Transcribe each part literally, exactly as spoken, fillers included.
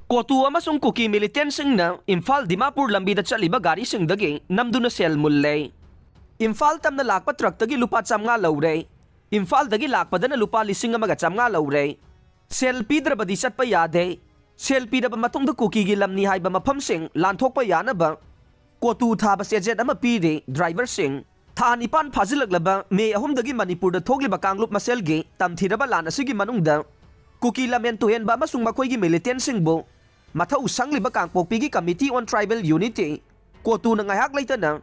ꯀꯣꯇꯨ ꯑꯃꯁꯨꯡ ꯀꯨꯀꯤ ꯃꯤꯂꯤꯇꯦꯟꯁꯤꯡꯅ ꯏꯝꯐꯥꯜ ꯗꯤꯃꯥꯄꯨꯔ ꯂꯝꯕꯤꯗ ꯆꯠꯂꯤꯕ ꯒꯥꯔꯤꯁꯤꯡꯗꯒꯤ ꯅꯝꯗꯨꯅ ꯁꯦꯜ ꯃꯨꯜꯂꯦ꯫ ꯏꯝꯐꯥꯜ ꯇꯝꯅ ꯂꯥꯛꯄ ꯇ꯭ꯔꯛꯇꯒꯤ ꯂꯨꯄꯥ ꯆꯥꯝꯃꯉꯥ ꯂꯧꯔꯦ꯫ ꯏꯝꯐꯥꯜꯗꯒꯤ ꯂꯥꯛꯄꯗꯅ ꯂꯨꯄꯥ ꯂꯤꯁꯤꯡ ꯑꯃꯒ ꯆꯥꯝꯃꯉꯥ ꯂꯧꯔꯦ꯫ ꯁꯦꯜ ꯄꯤꯗ꯭ꯔꯕꯗꯤ ꯆꯠꯄ ꯌꯥꯗꯦ꯫ ꯁꯦꯜ ꯄꯤꯔꯕ ꯃꯇꯨꯡꯗ ꯀꯨꯀꯤꯒꯤ ꯂꯝꯅꯤ ꯍꯥꯏꯕ ꯃꯐꯝꯁꯤꯡ ꯂꯥꯟꯊꯣꯛꯄ ꯌꯥꯅꯕ ꯀꯣꯇꯨ ꯊꯥꯕ ꯆꯦꯖꯦꯠ ꯑꯃ ꯄꯤꯔꯤ ꯗ꯭ꯔꯥꯏꯚꯔꯁꯤꯡ꯫ ꯊꯥ ꯅꯤꯄꯥꯟ ꯐꯥꯖꯤꯜꯂꯛꯂꯕ ꯃꯦ ꯑꯍꯨꯝꯗꯒꯤ ꯃꯅꯤꯄꯨꯔꯗ ꯊꯣꯛꯂꯤꯕ ꯀꯥꯡꯂꯨꯞ ꯃꯁꯦꯜꯒꯤ ꯇꯝꯊꯤꯔꯕ ꯂꯥꯟ ꯑꯁꯤꯒꯤ ꯃꯅꯨꯡꯗ ꯀꯨꯀꯤ ꯂꯝꯍꯦꯟ ꯇꯨꯍꯦꯟꯕ ꯑꯃꯁꯨꯡ ꯃꯈꯣꯏꯒꯤ ꯃꯤꯂꯤꯇꯦꯟꯁꯤꯡꯕꯨ ꯃꯊꯧ ꯁꯪꯂꯤꯕ ꯀꯥꯡꯄꯣꯛꯄꯤꯒꯤ Committee on Tribal Unity, ꯀꯣꯇꯨꯅ ꯉꯥꯏꯍꯥꯛ ꯂꯩꯇꯅ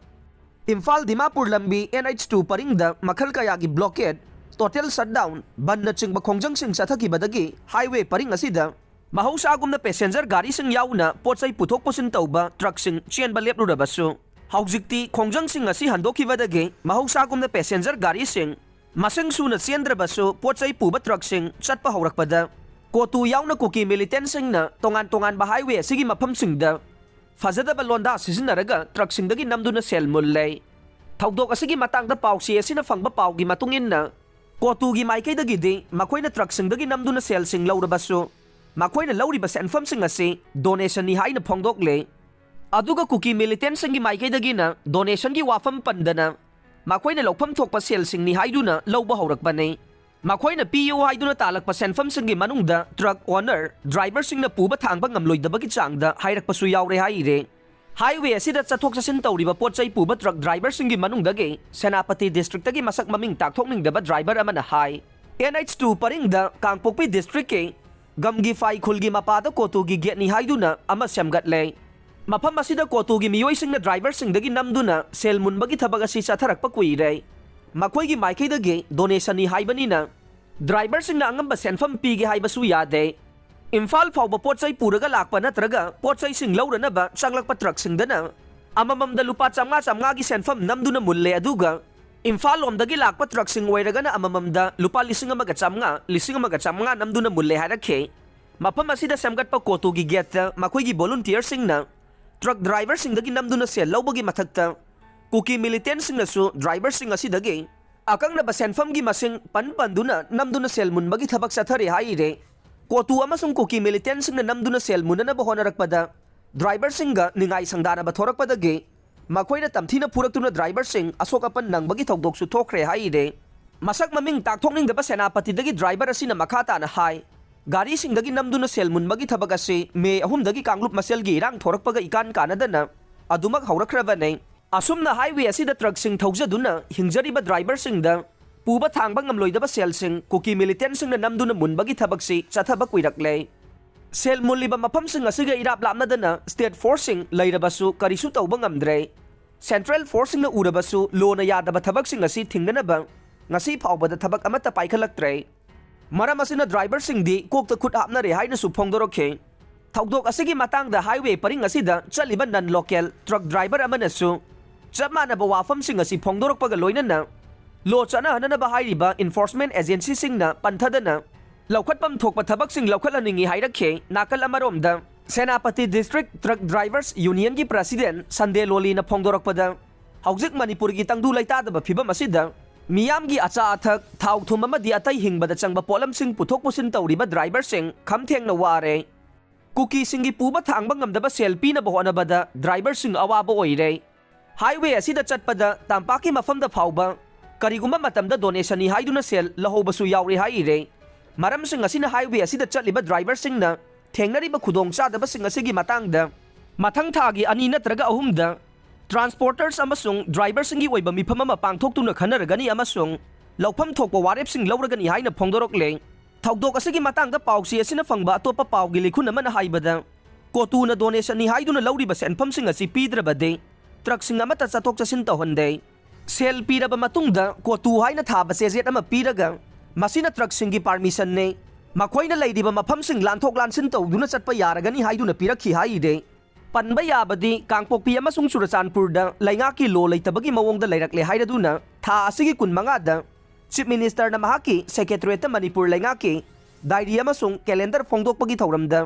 ꯏꯝꯐꯥꯜ ꯗꯤꯃꯥꯄꯨꯔ ꯂꯝꯕꯤ N H two ꯄꯔꯤꯡꯗ ꯃꯈꯜ ꯀꯌꯥꯒꯤ blockade, total shutdown, ꯕꯟꯅꯆꯤꯡꯕ ꯈꯣꯡꯖꯪꯁꯤꯡ ꯆꯠꯊꯈꯤꯕꯗꯒꯤ highway ꯄꯔꯤꯡ ꯑꯁꯤꯗ ꯃꯍꯧꯁꯥꯒꯨꯝꯅ passenger ꯒꯥꯔꯤꯁꯤꯡ ꯌꯥꯎꯅ ꯄꯣꯠ ꯆꯩ ꯄꯨꯊꯣꯛ ꯄꯨꯁꯤꯟ ꯇꯧꯕ ꯇ꯭ꯔꯛꯁꯤꯡ ꯆꯦꯟꯕ ꯂꯦꯞꯂꯨꯔꯕꯁꯨ, ꯍꯧꯖꯤꯛꯇꯤ ꯈꯣꯡꯖꯪꯁꯤꯡ ꯑꯁꯤ ꯍꯟꯗꯣꯛꯈꯤꯕꯗꯒꯤ ꯃꯍꯧꯁꯥꯒꯨꯝꯅ passenger ꯒꯥꯔꯤꯁꯤꯡ ꯃꯁꯤꯡ ꯁꯨꯅ ꯆꯦꯟꯗ꯭ꯔꯕꯁꯨ, ꯄꯣꯠ ꯆꯩ ꯄꯨꯕ ꯇ꯭ꯔꯛꯁꯤꯡ ꯆꯠꯄ ꯍꯧꯔꯛꯄꯗ ꯀꯣꯇꯨ ꯌꯥꯎꯅ ꯀꯨꯀꯤ ꯃꯤꯂꯤꯇꯦꯟꯁꯤꯡꯅ ꯇꯣꯉꯥꯟ ꯇꯣꯉꯥꯟꯕ highway ꯑꯁꯤꯒꯤ ꯃꯐꯝꯁꯤꯡꯗ ꯐꯖꯗꯕ ꯂꯣꯟꯗꯥ ꯁꯤꯖꯤꯟꯅꯔꯒ ꯇ꯭ꯔꯛꯁꯤꯡꯗꯒꯤ ꯅꯝꯗꯨꯅ ꯁꯦꯜ ꯃꯨꯜꯂꯦ꯫ ꯊꯧꯗꯣꯛ ꯑꯁꯤꯒꯤ ꯃꯇꯥꯡꯗ ꯄꯥꯎꯆꯦ ꯑꯁꯤꯅ ꯐꯪꯕ ꯄꯥꯎꯒꯤ ꯃꯇꯨꯡ ꯏꯟꯅ, ꯀꯣꯇꯨꯒꯤ ꯃꯥꯏꯀꯩꯗꯒꯤꯗꯤ ꯃꯈꯣꯏꯅ ꯇ꯭ꯔꯛꯁꯤꯡꯗꯒꯤ ꯅꯝꯗꯨꯅ ꯁꯦꯜꯁꯤꯡ ꯂꯧꯔꯕꯁꯨ, ꯃꯈꯣꯏꯅ ꯂꯧꯔꯤꯕ ꯁꯦꯟꯐꯝꯁꯤꯡ ꯑꯁꯤ donationꯅꯤ ꯍꯥꯏꯅ ꯐꯣꯡꯗꯣꯛꯂꯦ꯫ ꯑꯗꯨꯒ ꯀꯨꯀꯤ ꯃꯤꯂꯤꯇꯦꯟꯁꯤꯡꯒꯤ ꯃꯥꯏꯀꯩꯗꯒꯤꯅ donationꯒꯤ ꯋꯥꯐꯝ ꯄꯟꯗꯅ ꯃꯈꯣꯏꯅ ꯂꯧꯐꯝ ꯊꯣꯛꯄ ꯁꯦꯜꯁꯤꯡꯅꯤ ꯍꯥꯏꯗꯨꯅ ꯂꯧꯕ ꯍꯧꯔꯛꯄꯅꯤ꯫ ꯃꯈꯣꯏꯅ ꯄꯤꯌꯨ ꯍꯥꯏꯗꯨꯅ ꯇꯥꯜꯂꯛꯄ ꯁꯦꯟꯐꯝꯁꯤꯡꯒꯤ ꯃꯅꯨꯡꯗ ꯇ꯭ꯔꯛ owner, ꯗ꯭ꯔꯥꯏꯚꯔꯁꯤꯡꯅ ꯄꯨꯕ ꯊꯥꯡꯕ ꯉꯝꯂꯣꯏꯗꯕꯒꯤ ꯆꯥꯡꯗ ꯍꯥꯏꯔꯛꯄꯁꯨ ꯌꯥꯎꯔꯦ ꯍꯥꯏꯔꯦ꯫ Highway ꯑꯁꯤꯗ ꯆꯠꯊꯣꯛ ꯆꯠꯁꯤꯟ ꯇꯧꯔꯤꯕ ꯄꯣꯠ ꯆꯩ ꯄꯨꯕ ꯇ꯭ꯔꯛ ꯗ꯭ꯔꯥꯏꯚꯔꯁꯤꯡꯒꯤ ꯃꯅꯨꯡꯗꯒꯤ ꯁꯦꯅꯥꯄꯇꯤ districtꯇꯒꯤ ꯃꯁꯛ ꯃꯃꯤꯡ ꯇꯥꯛꯊꯣꯛꯅꯤꯡꯗꯕ ꯗ꯭ꯔꯥꯏꯚꯔ ꯑꯃꯅ ꯍꯥꯏ, N H two ꯄꯔꯤꯡꯗ ꯀꯥꯡꯄꯣꯛꯄꯤ districtꯀꯤ ꯒꯝꯒꯤꯐꯥꯏ ꯈꯨꯜꯒꯤ ꯃꯄꯥꯗ ꯀꯣꯇꯨꯒꯤ gateꯅꯤ ꯍꯥꯏꯗꯨꯅ ꯑꯃ ꯁꯦꯝꯒꯠꯂꯦ꯫ ꯃꯐꯝ ꯑꯁꯤꯗ ꯀꯣꯇꯨꯒꯤ ꯃꯤꯑꯣꯏꯁꯤꯡꯅ ꯗ꯭ꯔꯥꯏꯚꯔꯁꯤꯡꯗꯒꯤ ꯅꯝꯗꯨꯅ ꯁꯦꯜ ꯃꯨꯟꯕꯒꯤ ꯊꯕꯛ ꯑꯁꯤ ꯆꯠꯊꯔꯛꯄ ꯀꯨꯏꯔꯦ꯫ ꯃꯈꯣꯏꯒꯤ ꯃꯥꯏꯀꯩꯗꯒꯤ donationꯅꯤ ꯍꯥꯏꯕꯅꯤꯅ ꯗ꯭ꯔꯥꯏꯚꯔꯁꯤꯡꯅ ꯑꯉꯝꯕ ꯁꯦꯟꯐꯝ ꯄꯤꯒꯦ ꯍꯥꯏꯕꯁꯨ ꯌꯥꯗꯦ꯫ ꯏꯝꯐꯥꯜ ꯐꯥꯎꯕ ꯄꯣꯠ ꯆꯩ ꯄꯨꯔꯒ ꯂꯥꯛꯄ ꯅꯠꯇ꯭ꯔꯒ ꯄꯣꯠ ꯆꯩꯁꯤꯡ ꯂꯧꯔꯅꯕ ꯆꯪꯂꯛꯄ ꯇ꯭ꯔꯛꯁꯤꯡꯗꯅ ꯑꯃꯃꯝꯗ ꯂꯨꯄꯥ ꯆꯥꯝꯃꯉꯥ ꯆꯥꯝꯃꯉꯥꯒꯤ ꯁꯦꯟꯐꯝ ꯅꯝꯗꯨꯅ ꯃꯨꯜꯂꯦ, ꯑꯗꯨꯒ ꯏꯝꯐꯥꯜ ꯂꯣꯝꯗꯒꯤ ꯂꯥꯛꯄ ꯇ꯭ꯔꯛꯁꯤꯡ ꯑꯣꯏꯔꯒꯅ ꯑꯃꯃꯝꯗ ꯂꯨꯄꯥ ꯂꯤꯁꯤꯡ ꯑꯃꯒ ꯆꯥꯝꯃꯉꯥ, ꯂꯤꯁꯤꯡ ꯑꯃꯒ ꯆꯥꯝꯃꯉꯥ ꯅꯝꯗꯨꯅ ꯃꯨꯜꯂꯦ ꯍꯥꯏꯔꯛꯈꯤ꯫ ꯃꯐꯝ ꯑꯁꯤꯗ ꯁꯦꯝꯒꯠꯄ ꯀꯣꯇꯨꯒꯤ gateꯇ ꯃꯈꯣꯏꯒꯤ volunteerꯁꯤꯡꯅ ꯇ꯭ꯔꯛ ꯗ꯭ꯔꯥꯏꯚꯔꯁꯤꯡꯗꯒꯤ ꯅꯝꯗꯨꯅ ꯁꯦꯜ ꯂꯧꯕꯒꯤ ꯃꯊꯛꯇ ꯀꯨꯀꯤ ꯃꯤꯂꯤꯇꯦꯟꯁꯤꯡꯅꯁꯨ ꯗ꯭ꯔꯥꯏꯚꯔꯁꯤꯡ ꯑꯁꯤꯗꯒꯤ ꯑꯀꯛꯅꯕ ꯁꯦꯟꯐꯝꯒꯤ ꯃꯁꯤꯡ ꯄꯟ ꯄꯟꯗꯨꯅ ꯅꯝꯗꯨꯅ ꯁꯦꯜ ꯃꯨꯟꯕꯒꯤ ꯊꯕꯛ ꯆꯠꯊꯔꯤ ꯍꯥꯏꯔꯦ꯫ ꯀꯣꯇꯨ ꯑꯃꯁꯨꯡ ꯀꯨꯀꯤ ꯃꯤꯂꯤꯇꯦꯟꯁꯤꯡꯅ ꯅꯝꯗꯨꯅ ꯁꯦꯜ ꯃꯨꯟꯅꯅꯕ ꯍꯣꯠꯅꯔꯛꯄꯗ ꯗ꯭ꯔꯥꯏꯚꯔꯁꯤꯡꯒ ꯅꯤꯡꯉꯥꯏ ꯁꯪꯗꯥꯅꯕ ꯊꯣꯔꯛꯄꯗꯒꯤ ꯃꯈꯣꯏꯅ ꯇꯝꯊꯤꯅ ꯐꯨꯔꯛꯇꯨꯅ ꯗ꯭ꯔꯥꯏꯚꯔꯁꯤꯡ ꯑꯁꯣꯛ ꯑꯄꯟ ꯅꯪꯕꯒꯤ ꯊꯧꯗꯣꯛꯁꯨ ꯊꯣꯛꯈ꯭ꯔꯦ ꯍꯥꯏꯔꯦ꯫ ꯃꯁꯛ ꯃꯃꯤꯡ ꯇꯥꯛꯊꯣꯛꯅꯤꯡꯗꯕ ꯁꯦꯅꯥꯄꯇꯤꯗꯒꯤ ꯗ꯭ꯔꯥꯏꯚꯔ ꯑꯁꯤꯅ ꯃꯈꯥ ꯇꯥꯅ ꯍꯥꯏ, ꯒꯥꯔꯤꯁꯤꯡꯗꯒꯤ ꯅꯝꯗꯨꯅ ꯁꯦꯜ ꯃꯨꯟꯕꯒꯤ ꯊꯕꯛ ꯑꯁꯤ ꯃꯦ ꯑꯍꯨꯝꯗꯒꯤ ꯀꯥꯡꯂꯨꯞ ꯃꯁꯦꯜꯒꯤ ꯏꯔꯥꯡ ꯊꯣꯔꯛꯄꯒ ꯏꯀꯥꯟ ꯀꯥꯟꯅꯗꯅ ꯑꯗꯨꯃꯛ ꯍꯧꯔꯛꯈ꯭ꯔꯕꯅꯤ꯫ ꯑꯁꯨꯝꯅ ꯍꯥꯏꯋꯦ ꯑꯁꯤꯗ ꯇ꯭ꯔꯛꯁꯤꯡ ꯊꯧꯖꯗꯨꯅ ꯍꯤꯡꯖꯔꯤꯕ ꯗ꯭ꯔꯥꯏꯚꯔꯁꯤꯡꯗ ꯄꯨꯕ ꯊꯥꯡꯕ ꯉꯝꯂꯣꯏꯗꯕ ꯁꯦꯜꯁꯤꯡ ꯀꯨꯀꯤ ꯃꯤꯂꯤꯇꯦꯟꯁꯤꯡꯅ ꯅꯝꯗꯨꯅ ꯃꯨꯟꯕꯒꯤ ꯊꯕꯛꯁꯤ ꯆꯠꯊꯕ ꯀꯨꯏꯔꯛꯂꯦ꯫ ꯁꯦꯜ ꯃꯨꯜꯂꯤꯕ ꯃꯐꯝꯁꯤꯡ ꯑꯁꯤꯒ ꯏꯔꯥꯞ ꯂꯥꯞꯅꯗꯅ ꯁ꯭ꯇꯦꯠ ꯐꯣꯔꯁꯁꯤꯡ ꯂꯩꯔꯕꯁꯨ ꯀꯔꯤꯁꯨ ꯇꯧꯕ ꯉꯝꯗ꯭ꯔꯦ꯫ ꯁꯦꯟꯇ꯭ꯔꯦꯜ ꯐꯣꯔꯁꯁꯤꯡꯅ ꯎꯔꯕꯁꯨ ꯂꯣꯅ ꯌꯥꯗꯕ ꯊꯕꯛꯁꯤꯡ ꯑꯁꯤ ꯊꯤꯡꯅꯅꯕ ꯉꯁꯤ ꯐꯥꯎꯕꯗ ꯊꯕꯛ ꯑꯃꯠꯇ ꯄꯥꯏꯈꯠꯂꯛꯇ꯭ꯔꯦ꯫ ꯃꯔꯝ ꯑꯁꯤꯅ ꯗ꯭ꯔꯥꯏꯚꯔꯁꯤꯡꯗꯤ ꯀꯣꯛꯇ ꯈꯨꯠ ꯍꯥꯞꯅꯔꯦ ꯍꯥꯏꯅꯁꯨ ꯐꯣꯡꯗꯣꯔꯛꯈꯤ꯫ ꯊꯧꯗꯣꯛ ꯑꯁꯤꯒꯤ ꯃꯇꯥꯡꯗ ꯍꯥꯏꯋꯦ ꯄꯔꯤꯡ ꯑꯁꯤꯗ ꯆꯠꯂꯤꯕ ꯅꯟ ꯂꯣꯀꯦꯜ ꯇ꯭ꯔꯛ ꯗ꯭ꯔꯥꯏꯚꯔ ꯑꯃꯅꯁꯨ ꯆꯞ ꯃꯥꯟꯅꯕ ꯋꯥꯐꯝꯁꯤꯡ ꯑꯁꯤ ꯐꯣꯡꯗꯣꯔꯛꯄꯒ ꯂꯣꯏꯅꯅ ꯂꯣ ꯆꯠꯅꯍꯟꯅꯅꯕ ꯍꯥꯏꯔꯤꯕ ꯏꯟꯐꯣꯔꯁꯃꯦꯟ ꯑꯦꯖꯦꯟꯁꯤꯁꯤꯡꯅ ꯄꯟꯊꯗꯅ ꯂꯧꯈꯠꯐꯝ ꯊꯣꯛꯄ ꯊꯕꯛꯁꯤꯡ ꯂꯧꯈꯠꯍꯟꯅꯤꯡꯏ ꯍꯥꯏꯔꯛꯈꯤ꯫ ꯅꯥꯀꯜ ꯑꯃꯔꯣꯝꯗ, ꯁꯦꯅꯥꯄꯇꯤ ꯗꯤꯁꯇ꯭ꯔꯤꯛ ꯇ꯭ꯔꯛ ꯗ꯭ꯔꯥꯏꯚꯔꯁ ꯌꯨꯅꯤꯌꯟꯒꯤ ꯄ꯭ꯔꯁꯤꯗꯦꯟ ꯁꯟꯗꯦ ꯂꯣꯂꯤꯅ ꯐꯣꯡꯗꯣꯔꯛꯄꯗ, ꯍꯧꯖꯤꯛ ꯃꯅꯤꯄꯨꯔꯒꯤ ꯇꯪꯗꯨ ꯂꯩꯇꯥꯗꯕ ꯐꯤꯕꯝ ꯑꯁꯤꯗ ꯃꯤꯌꯥꯝꯒꯤ ꯑꯆꯥ ꯑꯊꯛ, ꯊꯥꯎ ꯊꯨꯝ ꯑꯃꯗꯤ ꯑꯇꯩ ꯍꯤꯡꯕꯗ ꯆꯪꯕ ꯄꯣꯠꯂꯝꯁꯤꯡ ꯄꯨꯊꯣꯛ ꯄꯨꯁꯤꯟ ꯇꯧꯔꯤꯕ ꯗ꯭ꯔꯥꯏꯚꯔꯁꯤꯡ ꯈꯝ ꯊꯦꯡꯅ ꯋꯥꯔꯦ꯫ ꯀꯨꯀꯤꯁꯤꯡꯒꯤ ꯄꯨꯕ ꯊꯥꯡꯕ ꯉꯝꯗꯕ ꯁꯦꯜ ꯄꯤꯅꯕ ꯍꯣꯠꯅꯕꯗ ꯗ꯭ꯔꯥꯏꯚꯔꯁꯤꯡ ꯑꯋꯥꯕ ꯑꯣꯏꯔꯦ꯫ ꯍꯥꯏꯋꯦ ꯑꯁꯤꯗ ꯆꯠꯄꯗ ꯇꯝꯄꯥꯛꯀꯤ ꯃꯐꯝꯗ ꯐꯥꯎꯕ ꯀꯔꯤꯒꯨꯝꯕ ꯃꯇꯝꯗ ꯗꯣꯅꯦꯁꯟꯅꯤ ꯍꯥꯏꯗꯨꯅ ꯁꯦꯜ ꯂꯧꯍꯧꯕꯁꯨ ꯌꯥꯎꯔꯦ ꯍꯥꯏꯔꯤꯔꯦ꯫ ꯃꯔꯝꯁꯤꯡ ꯑꯁꯤꯅ ꯍꯥꯏꯋꯦ ꯑꯁꯤꯗ ꯆꯠꯂꯤꯕ ꯗ꯭ꯔꯥꯏꯚꯔꯁꯤꯡꯅ ꯊꯦꯡꯅꯔꯤꯕ ꯈꯨꯗꯣꯡꯆꯥꯗꯕꯁꯤꯡ ꯑꯁꯤꯒꯤ ꯃꯇꯥꯡꯗ ꯃꯊꯪ ꯊꯥꯒꯤ ꯑꯅꯤ ꯅꯠꯇ꯭ꯔꯒ ꯑꯍꯨꯝꯗ ꯇ꯭ꯔꯥꯟꯁꯄꯣꯔꯇꯔꯁ ꯑꯃꯁꯨꯡ ꯗ꯭ꯔꯥꯏꯚꯔꯁꯤꯡꯒꯤ ꯑꯣꯏꯕ ꯃꯤꯐꯝ ꯑꯃ ꯄꯥꯡꯊꯣꯛꯇꯨꯅ ꯈꯟꯅꯔꯒꯅꯤ ꯑꯃꯁꯨꯡ ꯂꯧꯐꯝ ꯊꯣꯛꯄ ꯋꯥꯔꯦꯞꯁꯤꯡ ꯂꯧꯔꯒꯅꯤ ꯍꯥꯏꯅ ꯐꯣꯡꯗꯣꯔꯛꯂꯦ꯫ ꯊꯧꯗꯣꯛ ꯑꯁꯤꯒꯤ ꯃꯇꯥꯡꯗ ꯄꯥꯎꯆꯦ ꯑꯁꯤꯅ ꯐꯪꯕ ꯑꯇꯣꯞꯄ ꯄꯥꯎꯒꯤ ꯂꯤꯈꯨꯟ ꯑꯃꯅ ꯍꯥꯏꯕꯗ, ꯀꯣꯇꯨꯅ ꯗꯣꯅꯦꯁꯟꯅꯤ ꯍꯥꯏꯗꯨꯅ ꯂꯧꯔꯤꯕ ꯁꯦꯟꯐꯝꯁꯤꯡ ꯑꯁꯤ ꯄꯤꯗ꯭ꯔꯕꯗꯤ ꯇ꯭ꯔꯛꯁꯤꯡ ꯑꯃꯠꯇ ꯆꯠꯊꯣꯛ ꯆꯠꯁꯤꯟ ꯇꯧꯍꯟꯗꯦ꯫ ꯁꯦꯜ ꯄꯤꯔꯕ ꯃꯇꯨꯡꯗ ꯀꯣꯇꯨ ꯍꯥꯏꯅ ꯊꯥꯕ ꯆꯦꯖꯦꯠ ꯑꯃ ꯄꯤꯔꯒ, ꯃꯁꯤꯅ ꯇ꯭ꯔꯛꯁꯤꯡꯒꯤ ꯄꯥꯔꯃꯤꯁꯟꯅꯤ, ꯃꯈꯣꯏꯅ ꯂꯩꯔꯤꯕ ꯃꯐꯝꯁꯤꯡ ꯂꯥꯟꯊꯣꯛ ꯂꯥꯟꯁꯤꯟ ꯇꯧꯗꯨꯅ ꯆꯠꯄ ꯌꯥꯔꯒꯅꯤ ꯍꯥꯏꯗꯨꯅ ꯄꯤꯔꯛꯈꯤ ꯍꯥꯏꯔꯤꯗꯦ꯫ ꯄꯟꯕ ꯌꯥꯕꯗꯤ ꯀꯥꯡꯄꯣꯛꯄꯤ ꯑꯃꯁꯨꯡ ꯆꯨꯔꯆꯥꯟꯄꯨꯔꯗ ꯂꯩꯉꯥꯛꯀꯤ ꯂꯣ ꯂꯩꯇꯕꯒꯤ ꯃꯑꯣꯡꯗ ꯂꯩꯔꯛꯂꯦ ꯍꯥꯏꯔꯗꯨꯅ ꯊꯥ ꯑꯁꯤꯒꯤ ꯀꯨꯟꯃꯉꯥꯗ ꯆꯤꯐ ꯃꯤꯅꯤꯁꯇꯔꯅ ꯃꯍꯥꯛꯀꯤ ꯁꯦꯀ꯭ꯔꯦꯇꯔꯤꯌꯦꯠꯇ ꯃꯅꯤꯄꯨꯔ ꯂꯩꯉꯥꯛꯀꯤ ꯗꯥꯏꯔꯤ ꯑꯃꯁꯨꯡ ꯀꯦꯂꯦꯟꯗꯔ ꯐꯣꯡꯗꯣꯛꯄꯒꯤ ꯊꯧꯔꯝꯗ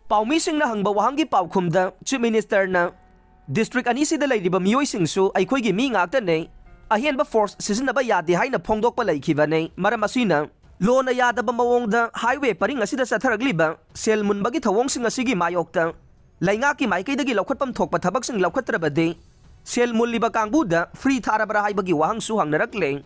ꯄꯥꯎꯃꯤꯁꯤꯡꯅ ꯍꯪꯕ ꯋꯥꯍꯪꯒꯤ ꯄꯥꯎꯈꯨꯝꯗ ꯆꯤꯐ ꯃꯤꯅꯤꯁꯇꯔꯅ ꯗꯤꯁꯇ꯭ꯔꯤꯛ ꯑꯅꯤꯁꯤꯗ ꯂꯩꯔꯤꯕ ꯃꯤꯑꯣꯏꯁꯤꯡꯁꯨ ꯑꯩꯈꯣꯏꯒꯤ ꯃꯤ ꯉꯥꯛꯇꯅꯦ, ꯑꯍꯦꯟꯕ ꯐꯣꯔꯁ ꯁꯤꯖꯤꯟꯅꯕ ꯌꯥꯗꯦ ꯍꯥꯏꯅ ꯐꯣꯡꯗꯣꯛꯄ ꯂꯩꯈꯤꯕꯅꯦ꯫ ꯃꯔꯝ ꯑꯁꯤꯅ ꯂꯣꯅ ꯌꯥꯗꯕ ꯃꯑꯣꯡꯗ ꯍꯥꯏꯋꯦ ꯄꯔꯤꯡ ꯑꯁꯤꯗ ꯆꯠꯊꯔꯛꯂꯤꯕ ꯁꯦꯜ ꯃꯨꯟꯕꯒꯤ ꯊꯧꯑꯣꯡꯁꯤꯡ ꯑꯁꯤꯒꯤ ꯃꯥꯌꯣꯛꯇ ꯂꯩꯉꯥꯛꯀꯤ ꯃꯥꯏꯀꯩꯗꯒꯤ ꯂꯧꯈꯠꯐꯝ ꯊꯣꯛꯄ ꯊꯕꯛꯁꯤꯡ ꯂꯧꯈꯠꯇ꯭ꯔꯕꯗꯤ, ꯁꯦꯜ ꯃꯨꯜꯂꯤꯕ ꯀꯥꯡꯕꯨꯗ ꯐ꯭ꯔꯤ ꯊꯥꯔꯕ꯭ꯔꯥ ꯍꯥꯏꯕꯒꯤ ꯋꯥꯍꯪꯁꯨ ꯍꯪꯅꯔꯛꯂꯦ꯫